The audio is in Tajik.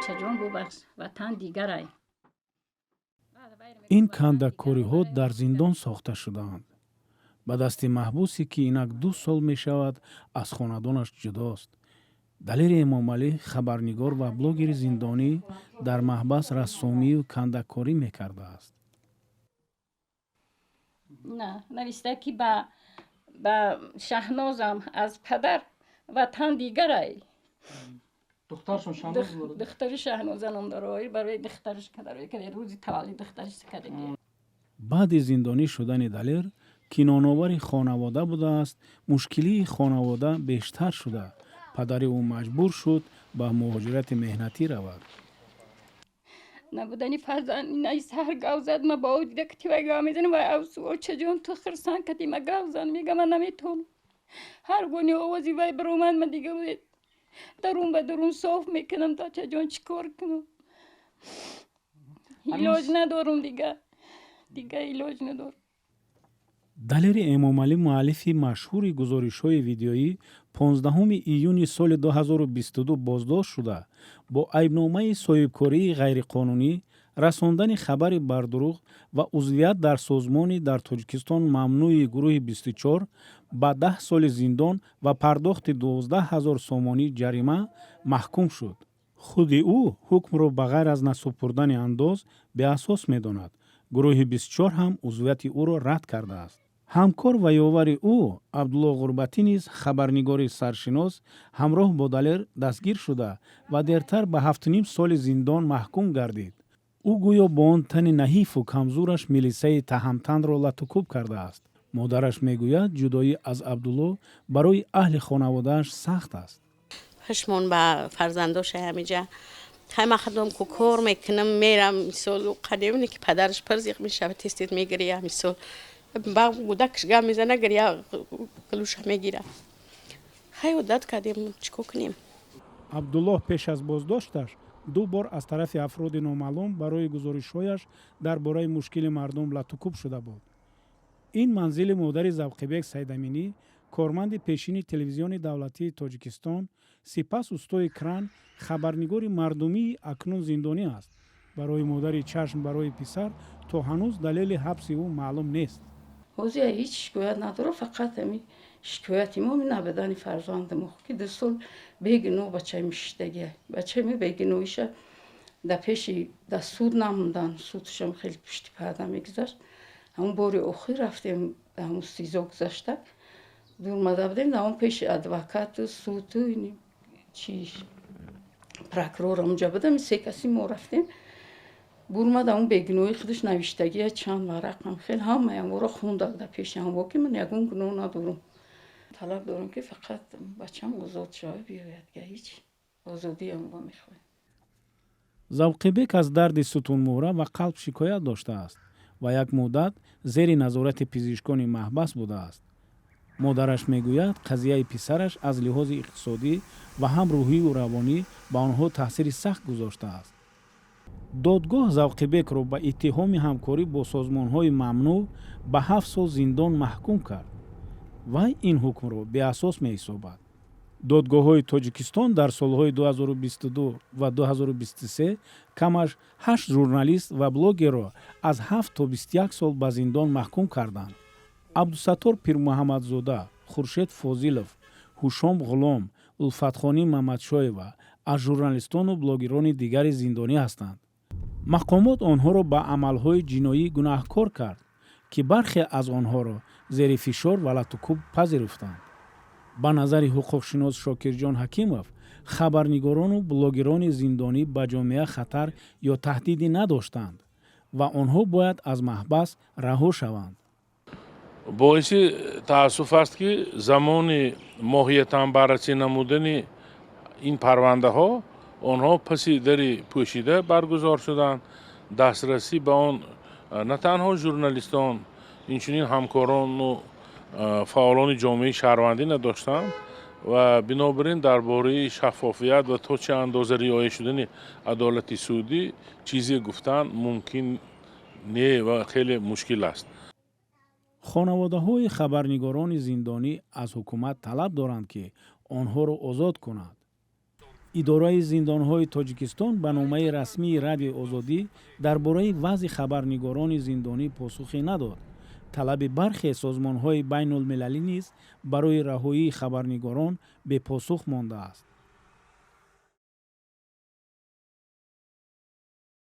Бачаҷон, бубахш, ватан дигарай. Ин кандакориҳо дар зиндон сохта шудаанд ба дасти маҳбусе, ки инак 2 сол мешавад, аз хонадонаш ҷудост. Далери Эмомалӣ, хабарнигор ва блогери зиндонӣ, дар маҳбас рассомию кандакорӣ мекардааст. На нависта, ки ба Шаҳнозам аз падар, ватан дигарай. Духтаршон Шаҳноз. Духтари Шаҳноза ном дора. Барои духтараш када, рӯзи таваллуди духтараш кадаги. Баъди зиндонӣ шудани Далер, ки ноновари хонавода будааст, мушкилии хонавода бештар шуда, падари ӯ маҷбур шуд ба муҳоҷирати меҳнатӣ равад. Набудани фарзанд инаи сар гав зад. Ма бо дида кати вай гав мезанам, вай авсу: «Очаҷон, ту хирсан кати ма гав зан», мега. Ман наметонам. Ҳар гони овози вай баромад, ма дига дарун ба дарун соф мекунам. Дачаҷон, чӣ кор кунам? Илоҷ надорум, дига илоҷ надорам. Далери Эмомалӣ, муаллифи машҳури гузоришҳои видеоӣ, 15 июни соли 2022 боздошт шуда, бо айбномаи соҳибкории ғайриқонунӣ, расондани хабари бардурӯғ ва узвият дар созмони дар Тоҷикистон мамнӯи гурӯҳи 24 ба 10 соли зиндон ва пардохти 12 ҳазор сомонӣ ҷарима маҳкум шуд. Худи ӯ ҳукмро ба ғайр аз насупурдани андоз беасос медонад. Гурӯҳи 24 ҳам узвияти ӯро рад кардааст. Ҳамкор ва ёвари ӯ Абдулло Ғурбатӣ низ, хабарнигори саршинос, ҳамроҳ бо Далер дастгир шуда ва дертар ба 7,5 соли зиндон маҳкум гардид. Ӯ гӯё бо он тани наҳифу камзӯраш милисаи таҳамтанро латукӯб кардааст. Модараш мегӯяд, ҷудоӣ аз Абдулло барои аҳли хонаводааш сахт аст. Пашмон ба фарзандоша ҳамиҷа. Хай, ман худам ку кор мекунам, мерам. Мисол, қадимне ки падараш пир зиқ мешава, тез тез мегирия. Мисол, ба гудакш гап мезана, гирия гулуша мегира. Хай, одат кардем, чӣ кор кунем? Абдуллоҳ пеш аз боздошташ ду бор аз тарафи афроди номаълум барои гузоришҳояш дар бораи мушкили мардум латукӯб шуда буд. Ин манзили модари Завқибек Сайдаминӣ, корманди пешини Телевизиони давлатии Тоҷикистон, сипас устои кран, хабарнигори мардумии акнун зиндонӣ аст. Барои модари чашм барои писар то ҳанӯз далели ҳабси ӯ маълум нест. Ҳозир ҳеҷ шикоят надорам, фақат ҳами шикояти мо набудани фарзанди мо, ки 2 сол бегуноҳ бачаи мишиштагия. Бачаи мо бегуноҳиша дар пеши дар суд намондан. Судшам хеле пушти парда мегузашт. Ҳамун бори охир рафтем, ҳамун СИЗО гузашта дурмада будем, дар он пеши адвокату суду чи прокурор онҷа будам, се каси мо рафтем. Бурмад, ҳамун бегуноҳии худаш навиштагия, чанд варақам хел ҳамаяморо хунда дар пеши ҳамво, ки ман ягон гуноҳ надорам. Талаб дорам, ки фақат бачам озод шава, биёяд. Ҳеҷ, озодиамро мехоҳем. Завқибек аз дарди сутунмуҳра ва қалб шикоят доштааст ва як муддат зери назорати пизишкони маҳбас будааст. Модараш мегӯяд, қазияи писараш аз лиҳози иқтисодӣ ва ҳам рӯҳию равонӣ ба онҳо таъсири сахт гузоштааст. Додгоҳ Завқибекро ба иттиҳоми ҳамкорӣ бо созмонҳои мамнӯъ ба 7 сол зиндон маҳкум кард. Вай ин ҳукмро беасос меҳисобад. Додгоҳҳои Тоҷикистон дар солҳои 2022 ва 2023 камаш ҳашт журналист ва блогерро аз 7 то 21 сол ба зиндон маҳкум карданд. Абдусаттор Пирмуҳаммадзода, Хуршед Фозилов, Ҳушом Ғулом, Улфатхоним Мамадшоева аз журналистону блогерони дигари зиндонӣ ҳастанд. Мақомот онҳоро ба амалҳои ҷиноӣ гунаҳкор кард, ки бархе аз онҳоро зери фишор ва латукӯб пазируфтанд. Ба назари ҳуқуқшинос Шокирҷон Ҳакимов, хабарнигорону блогерони зиндонӣ ба ҷомеа хатар ё таҳдиде надоштанд ва онҳо бояд аз маҳбас раҳо шаванд. Боиси таассуф аст, ки замони моҳиятан баррасӣ намудани ин парвандаҳо онҳо паси дари пӯшида баргузор шуданд. Дастрасӣ ба он на танҳо журналистон, инчунин ҳамкорону фаъолони ҷомеаи шаҳрвандӣ надоштанд ва бинобар ин дар бораи шаффофият ва то чӣ андоза риоя шудани адолати судӣ чизе гуфтан мумкин не ва хеле мушкил аст. Хонаводаҳои хабарнигорони зиндонӣ аз ҳукумат талаб доранд, ки онҳоро озод кунад. Идораи зиндонҳои Тоҷикистон ба номаи расмии Радиои Озодӣ дар бораи вазъи хабарнигорони зиндонӣ посухе надод. Талаби бархе созмонҳои байнулмилалӣ низ барои раҳоии хабарнигорон бепосух мондааст.